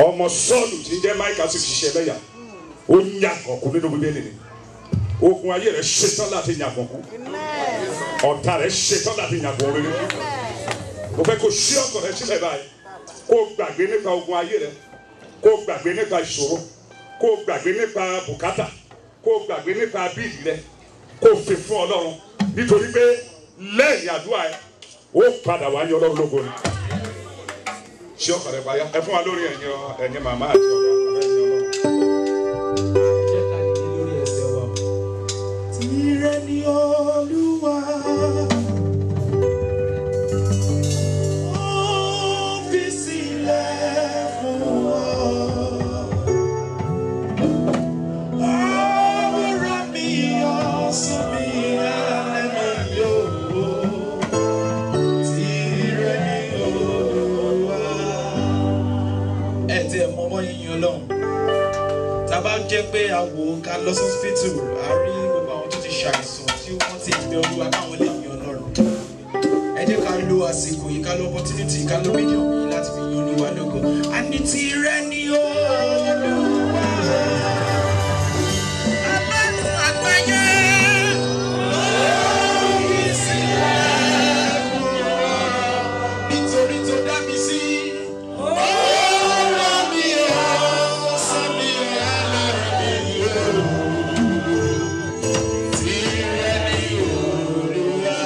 Ọmọ Sọ́ọ̀lù tí ń jẹ́ Máíkà sì ṣiṣẹ́ lẹ́yà. Ó ń yàgànkú nínú Bíbélì ni. Ogun ayé rẹ̀ ṣetán láti yàgànkú. Ọ̀tá rẹ̀ ṣetán láti yàgàn rere. Mo fẹ́ kó ṣí ọkàn rẹ sílẹ̀ báyìí. Kó gbàgbé nípa ogun ayé rẹ. Kó gbàgbé nípa ìṣòro. Kó gbàgbé nípa bùkátà. Kó gbàgbé nípa bíìlì rẹ. Kó fi fún Ọlọ́run. Nítorí pé lẹ́yìn àdúrà ẹ, ó padà wá yọ Ọlọ́run lógo ni. Ṣé ọkàn rẹ payá? Ẹ fún wa lórí ẹ̀yin màmá àti ọ̀gá ẹ̀yin Ọlọ́run. Jẹ́ ká dìde lórí ẹsẹ̀ wa. Tìrẹ ni Olúwa. Ó fi sílẹ̀ fún ọ. Òwúrọ̀ mi, ọ̀sán mi, alẹ́ mi yóò. Tìrẹ ni Olúwa. Ẹ ti ẹ̀ mọ ọmọ yín Ọlọ́run. Tá a bá jẹ́ pé a wò ó ká lọ sọ́sìpítù, a rí gbogbo àwọn tó ti ṣàìsàn tí wọ́n ti bẹ Olúwa káwọn lè yin Ọlọ́run. Ẹ jẹ́ ká lo àsìkò yìí, ká lo opportunity, ká lo medium yìí láti fi yin Olúwa lógo. A ní tìrẹ ni Olúwa. Ọlọ́run àgbáyé. Ó fi sílẹ̀ fún ọ. Nítorí tó dá mi sí. Ó rán mi ọ̀sán mi alẹ́ mi yóò. Tìrẹ ni Olúwa.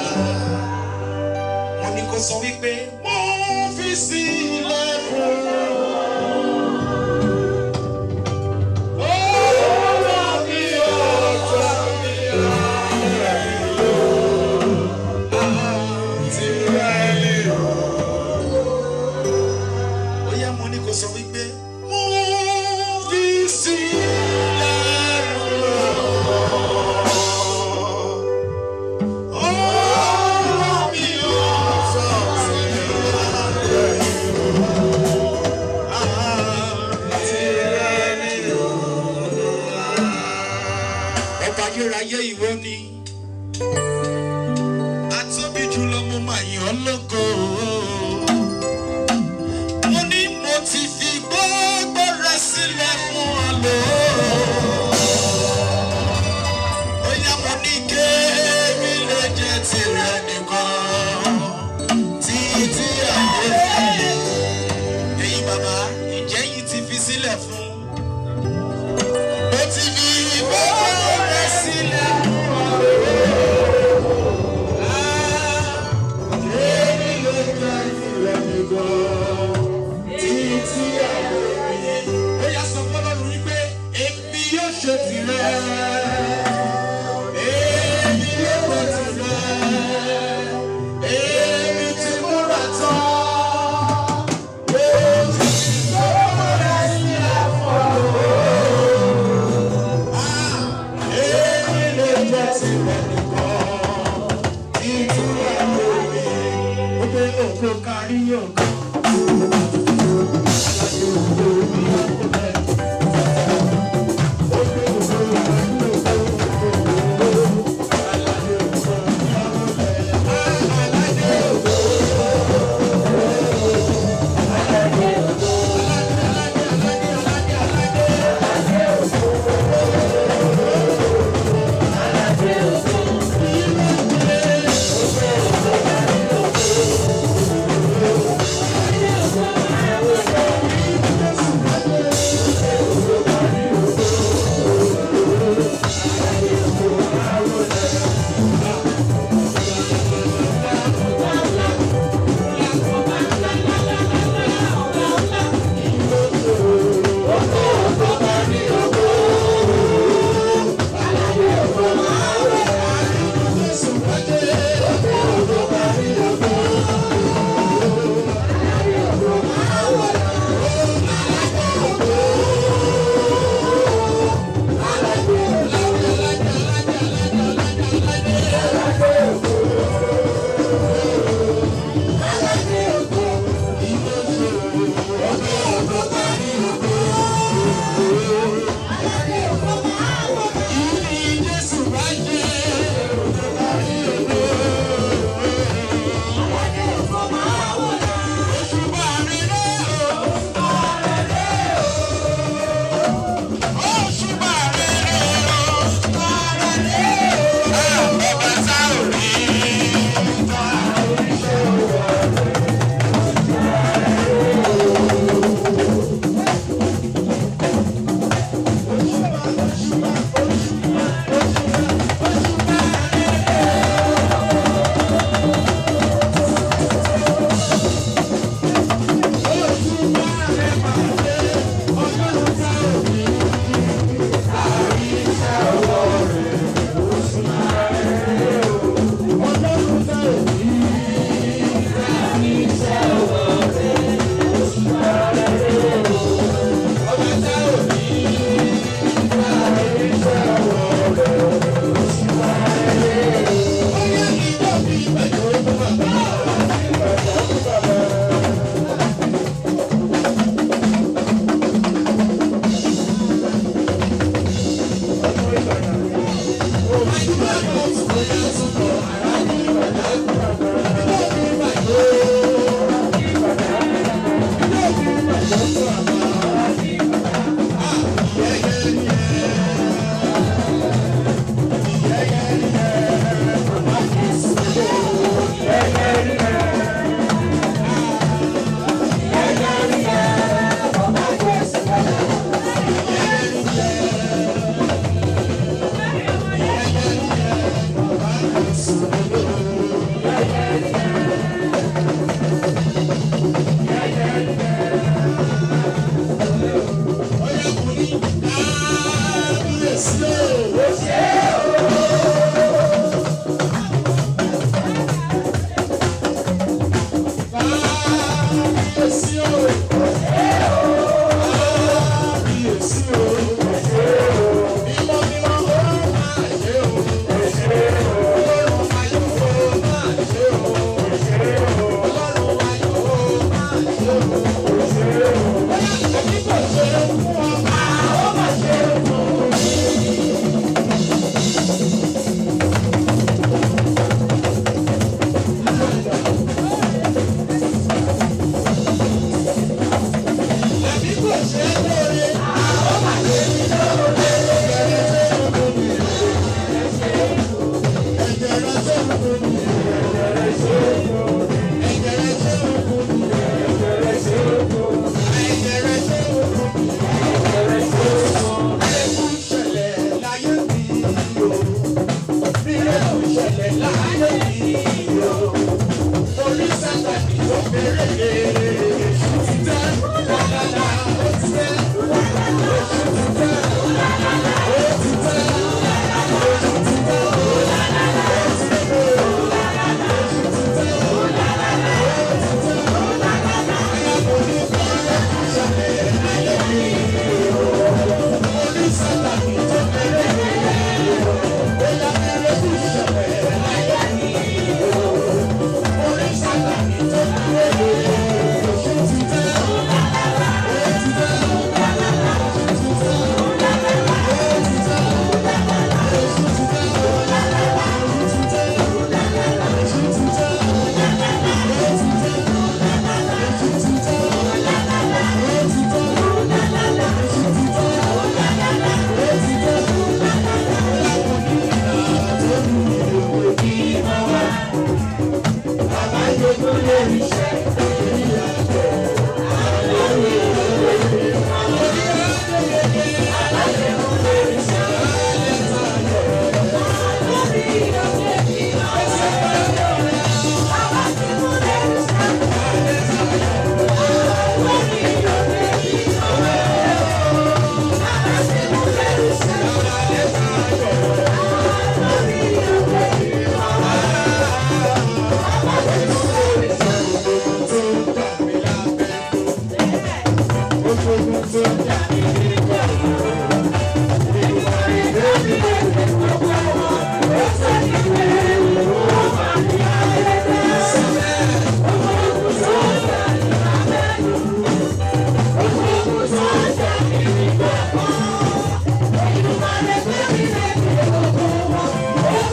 Mo ní kó sọ wípé mo fi sílẹ̀ fún ọ. Ó rán mi ọ̀sán mi alẹ́ mi yóò. Tìrẹ ni Olúwa. Ó yá, mo ní kó sọ wípé